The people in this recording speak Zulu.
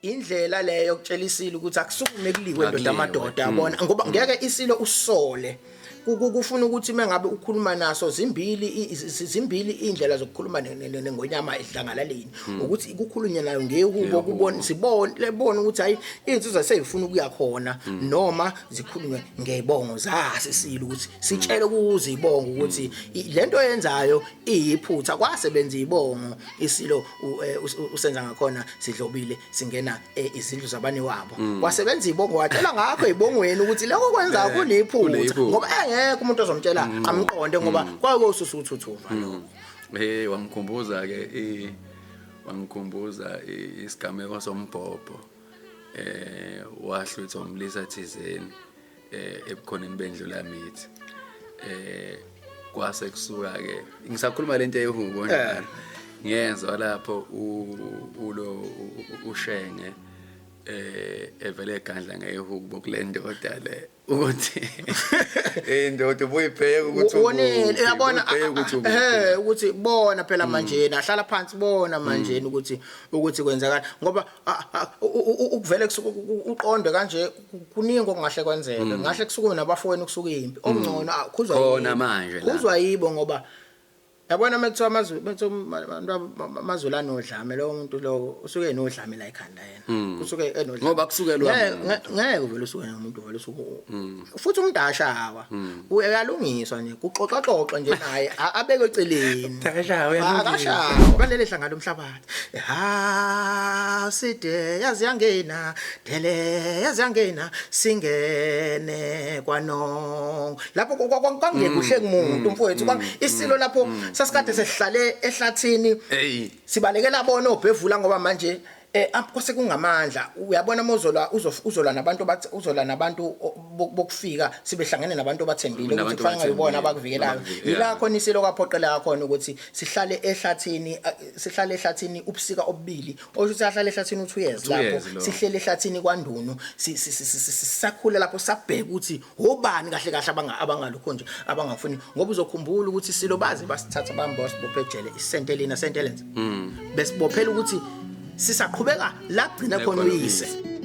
Indlela leyo yokutshela isilo ukuthi akusukume kuliwe ndoda Akuliwe. Amadoda, yabona, ngoba ngeke isilo usole. Kufuna ukuthi mengabe ukhuluma naso, zimbili indlela zokukhuluma nengonyama edlangalaleni, ukuthi kukhulunywe nayo ngehubo. Ngehubo. Kubona sibone lebona ukuthi hayi, insizwa seyifuna ukuya khona, noma zikhulunywe ngebongo zasisilo, ukuthi sitshele kuze ibongo ukuthi lento oyenzayo iyiphutha. Kwasebenza ibongo isilo usenza ngakhona sidlobile singena izindlu zabani wabo. Kwasebenza ibongo, watshela ngakho ibongweni ukuthi lokho kwenza kuliphutha. Kuliphutha. Ngoba engekho umuntu ozomtshela amqonde, ngoba kwake ususa uthuthuva lokho. Hey, wangikhumbuza ke i wangikhumbuza isigameko sombhobho wahlwithwa umlisa thizeni ebukhoneni bendlula mithi. Kwase kusuka ke, ngisakhuluma lento eyehubo njalo, ngiyezwa lapho ulo uShenge evele egandla ngehubo kule ndoda le, ukuthi indoda ubuyibheka ukuthi wonile ukuphi, uyabona ubuyibheka ukuthi ukuphi. Ukuthi bona phela manje nahlala phansi, bona manje ukuthi kwenzakala, ngoba ukuvele kusuke uqonde kanje, kuningi okungahle kwenzeke, ngahle kusukume nabafowenu, kusuke impi. Okungcono khuzwa Khona yibo. Manje la. Khuzwa yibo, ngoba yabona mekuthiwa amazulu, mekuthiwa abantu amazulu anodlame, lowo muntu lowo usuke enodlame la ekhanda yena, kusuke enodlame. Ngoba kusukelwa Ngeke muntu. Ngeke uvele usuke nomuntu, vele usuke futhi umuntu ashawa, uyalungiswa nje, kuxoxa xoxa nje naye, abekwe eceleni. Akashawa, uyalungiswa. Akashawa balele hlanga lomhlabathi. Ha, side yazi yangena dele, yazi yangena singene kwanongo lapho kwangekuhle kumuntu mfowethu. Isilo lapho sasikade sesihlale ehlathini, Hey. Sibalekela bona obhevula, ngoba manje apho sekungamandla, uyabona, mozolwa uzolwa nabantu bathi uzolwa nabantu bokufika, sibehlangene nabantu abathembile ukuthi Nabantu kufanele ngayibona abathembile, abakuvikelayo. abakuvikelayo. Yila khona isilo kwaphoqeleka khona ukuthi sihlale ehlathini, sihlale ehlathini ubusika obubili, osho ukuthi ahlale ehlathini u2 years. 2 years Lapho lo. sihlele ehlathini kwaNdunu, sisakhula lapho, sabheka ukuthi obani kahle kahle abangalokho nje abangafuni, ngoba uzokhumbula ukuthi isilo baze basithatha bamba basibophe ejele isentelina, St Helens, besibophela ukuthi sisaqhubeka la kugcina khona Khona uyise. Uyise.